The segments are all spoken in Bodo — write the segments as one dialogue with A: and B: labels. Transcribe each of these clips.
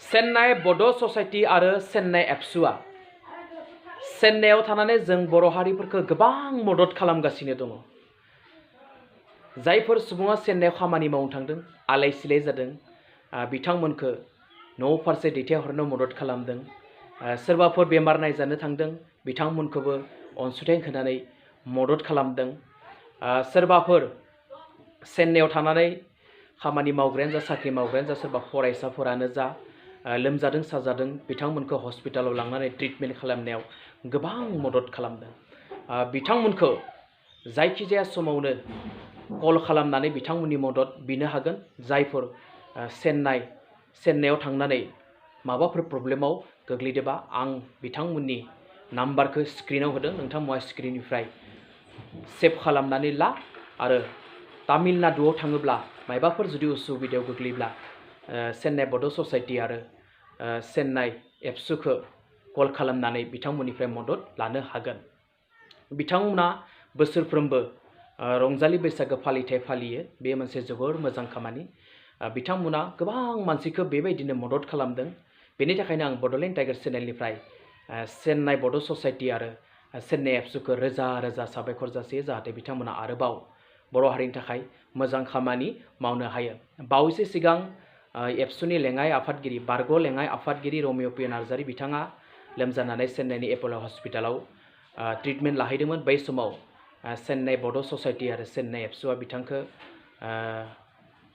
A: चेन्नाई बडो ससाइटि आरो चेन्नाई एबसुआ चेन्नाईआव थानानै जों बर' हारिफोरखौ गोबां मदद खालामगासिनो दङ। जायफोर सुबुङा चेन्नाईआव खामानि मावनो थांदों आलाय सिलाय जादों बिथांमोनखौ न' फारसे दैथायहरनो मदद खालामदों। सोरबाफोर बेमार नायजानो थांदों बिथांमोनखौबो अनसुंथाइ होनानै मदद खालामदों। सोरबाफोर चेन्नाईआव थानानै खामानि मावग्रायानो जा साख्रि मावग्रायानो जा सोरबा फरायसाफोरानो जा लोमजादों साजादों बिथांमोनखौ हस्पिटालाव लांनानै ट्रिटमेन्ट खालामनायाव गोबां मदद खालामदों। बिथांमोनखौ जायखिजाया समावनो कल खालामनानै बिथांमोननि मदद बिनो हागोन। जायफोर चेन्नाईआव थांनानै माबाफोर प्रब्लेमाव गोग्लैदोंबा आं बिथांमोननि नाम्बारखौ स्क्रिनाव होदों, नोंथांमोना स्क्रिननिफ्राय सेभ खालामनानै ला आरो तामिलनाडुआव थाङोब्ला मायबाफोर जुदि उसुबिदायाव गोग्लैब्ला चेन्नाई बड' ससाइटि आरो चेन्नाई एबसुखौ कल खालामनानै बिथांमोननिफ्राय मदद लानो हागोन। बिथांमोना बोसोरफ्रोमबो रंजालि बैसागो फालिथाय फालियो। बे मोनसे जोबोर मोजां खामानि। बिथांमोना गोबां मानसिखौ बेबायदिनो मदद खालामदों। बेनि थाखायनो आं बड'लेण्ड टाइगार चेनेलनिफ्राय चेन्नाई बड' ससाइटि आरो चेन्नाई एबसुखौ रोजा रोजा साबायखर जासियो, जाहाथे बिथांमोना आरोबाव बर' हारिनि थाखाय मोजां खामानि मावनो हायो। बावैसो सिगां एबसुनि लेङाइ आफादगिरि बारग' लेङाइ आफादगिरि रमिय' पि नार्जारि बिथाङा लोमजानानै चेन्नाईनि एप'ल' हस्पिटालाव ट्रिटमेन्ट लाहैदोंमोन। बै समाव चेन्नाई बड' ससाइटि आरो चेन्नाई एबसुआ बिथांखौ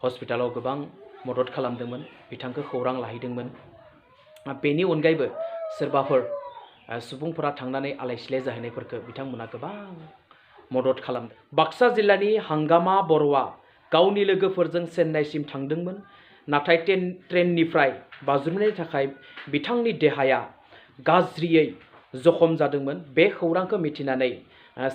A: हस्पिटालाव गोबां मदद खालामदोंमोन, बिथांखौ खौरां लाहैदोंमोन। बेनि अनगायैबो सोरबाफोर सुबुंफोरा थांनानै आलाय सिलाय जाहैनायफोरखौ बिथांमोना गोबां मदद खालामदों। बाक्सा जिल्लानि हांगामा बर'आ गावनि लोगोफोरजों चेन्नाईसिम थांदोंमोन, नाथाय ट्रेननिफ्राय बाज्रुमनायनि थाखाय बिथांनि देहाया गाज्रियै जखम जादोंमोन। बे खौरांखौ मिथिनानै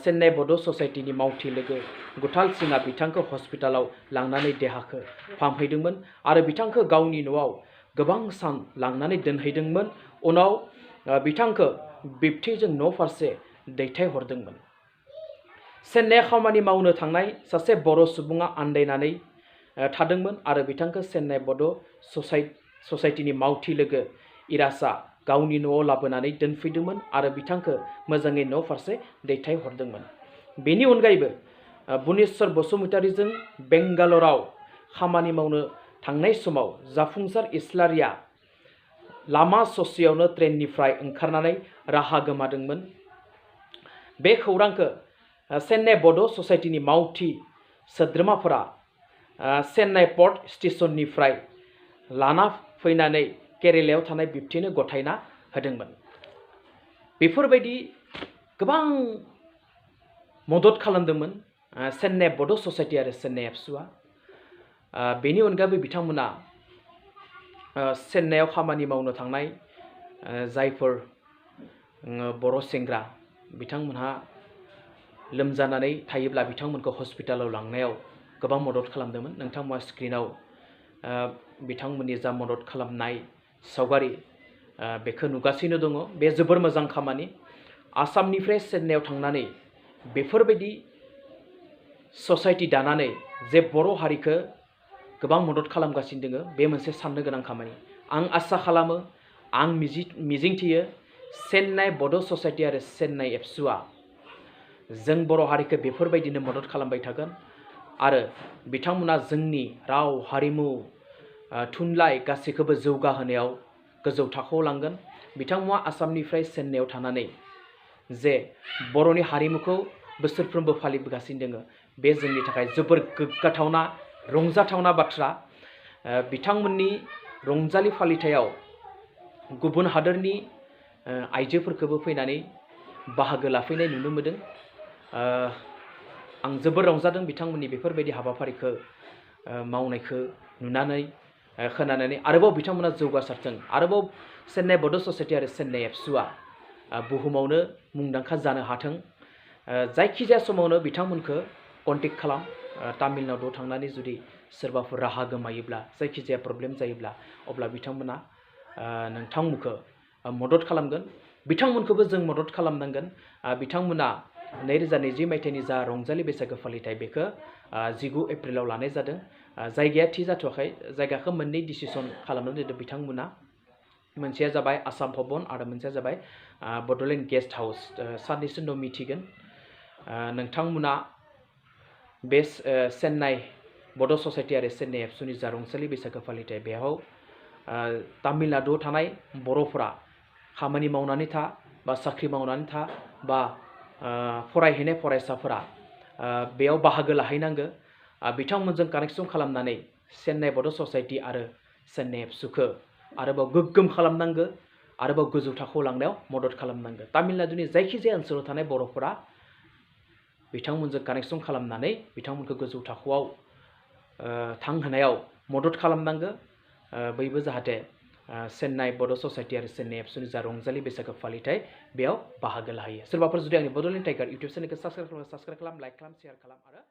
A: चेन्नाई बड' ससाइटिनि मावथि लोगो गुथाल सिंहआ बिथांखौ हस्पिटालाव लांनानै देहाखौ फाहामहैदोंमोन आरो बिथांखौ गावनि न'आव गोबां सान लांनानै दोनहैदोंमोन। उनाव बिथांखौ बिब्थैजों न' फारसे दैथायहरदोंमोन। चेन्नाईआव खामानि मावनो थांनाय सासे बर' सुबुङा आन्दायनानै थादोंमोन आरो बिथांखौ चेन्नाई बड' ससाइटिनि मावथि लोगो इरासआ गावनि न'आव लाबोनानै दोनफैदोंमोन आरो बिथांखौ मोजाङै न' फारसे दैथायहरदोंमोन। बेनि अनगायैबो बुनेस्वर बसुमतारीजों बेंगालराव खामानि मावनो थांनाय समाव जाफुंसार इस्लारिया लामा ससेयावनो ट्रेननिफ्राय ओंखारनानै राहा गोमादोंमोन। बे खौरांखौ चेन्नाई बड' ससाइटिनि मावथि सोद्रोमाफोरा चेन्नाई पर्ट स्टेशननिफ्राय लाना फैनानै केरेलायाव थानाय बिब्थैनो गथायना होदोंमोन। बेफोरबायदि गोबां मदद खालामदोंमोन चेन्नाई बड' ससाइटि आरो चेन्नाई एबसुआ। बेनि अनगायैबो बिथांमोना चेन्नाईआव खामानि मावनो थांनाय जायफोर बर' सेंग्रा बिथांमोनहा लोमजानानै थायोब्ला बिथांमोनखौ हस्पिटालाव लांनायाव गोबां मदद खालामदोंमोन। नोंथांमोना स्क्रिनाव बिथांमोननि जा मदद खालामनाय सावगारि बेखौ नुगासिनो दङ। बे जोबोर मोजां खामानि। आसामनिफ्राय चेन्नाईआव थांनानै बेफोरबायदि ससाइटि दानानै जे बर' हारिखौ गोबां मदद खालामगासिनो दङ, बे मोनसे साननो गोनां खामानि। आं आसा खालामो, आं मिजिंथियो चेन्नाई बड' ससाइटि आरो चेन्नाई एबसुआ जों बर' हारिखौ बेफोरबायदिनो मदद खालामबाय थागोन आरो बिथांमोना जोंनि राव हारिमु थुनलाइ गासैखौबो जौगाहोनायाव गोजौ थाखोआव लांगोन। बिथांमोना आसामनिफ्राय चेन्नाईआव थानानै जे बर'नि हारिमुखौ बोसोरफ्रोमबो फालिबोगासिनो दङ, बे जोंनि थाखाय जोबोर गोग्गाथावना रंजाथावना बाथ्रा। बिथांमोननि रंजालि फालिथायाव गुबुन हादोरनि आइजोफोरखौबो फैनानै बाहागो लाफैनाय नुनो मोनदों। आं जोबोर रंजादों बिथांमोननि बेफोरबायदि हाबाफारिखौ मावनायखौ नुनानै खोनानानै। आरोबाव बिथांमोना जौगासारथों, आरोबाव चेन्नाई बड' ससाइटि आरो चेन्नाई एबसुआ बुहुमावनो मुंदांखा जानो हाथों। जायखिजाया समावनो बिथांमोनखौ कन्टेक्ट खालाम। तामिलनाडुआव थांनानै जुदि सोरबाफोर राहा गोमायोब्ला जायखिजाया प्रब्लेम जायोब्ला अब्ला बिथांमोना नोंथांमोनखौ मदद खालामगोन। बिथांमोनखौबो जों मदद खालामनांगोन। बिथांमोना 2020 मायथाइनि जा रंजालि बैसागो फालिथाय बेखौ 19 एप्रिलाव लानाय जादों। जायगाया थि जाथ'वाखै, जायगाखौ मोननै डिसिसन खालामनानै दोनदों बिथांमोना। मोनसेया जाबाय आसाम भवन आरो मोनसेया जाबाय बड'लेण्ड गेस्ट हाउस साननैसो उनाव मिथिगोन नोंथांमोना बे चेन्नाइ बड' ससाइटि आरो चेन्नाइ एबसुनि जा रंजालि बैसागो फालिथाय बेयाव तामिलनाडुआव थानाय बर'फोरा खामानि मावनानै था बा साख्रि मावनानै था बा फरायहैनाय फरायसाफोरा बेयाव बाहागो लाहैनांगो बिथांमोनजों कानेक्सन खालामनानै चेन्नाइ बड' ससाइटि आरो चेन्नाइ एबसुखौ आरोबाव गोग्गोम खालामनांगो आरोबाव गोजौ थाखोआव लांनायाव मदद खालामनांगो तामिलनाडुनि जायखिजाया ओनसोलाव थानाय बर'फोरा बिथांमोनजों कानेक्सन खालामनानै बिथांमोनखौ गोजौ थाखोआव थांहोनायाव मदद खालामनांगो बयबो जाहाथे चेन्नाइ बड' ससाइटि आरो चेन्नाइ एबसुनि जा रंजालि बैसागो फालिथाय बेयाव बाहागो लाहैयो सोरबाफोर जुदि आंनि बड'लेण्ड टाइगार इउटुब चेनेलखौ साबस्क्राइब खालाम लाइक खालाम शेयार खालाम आरो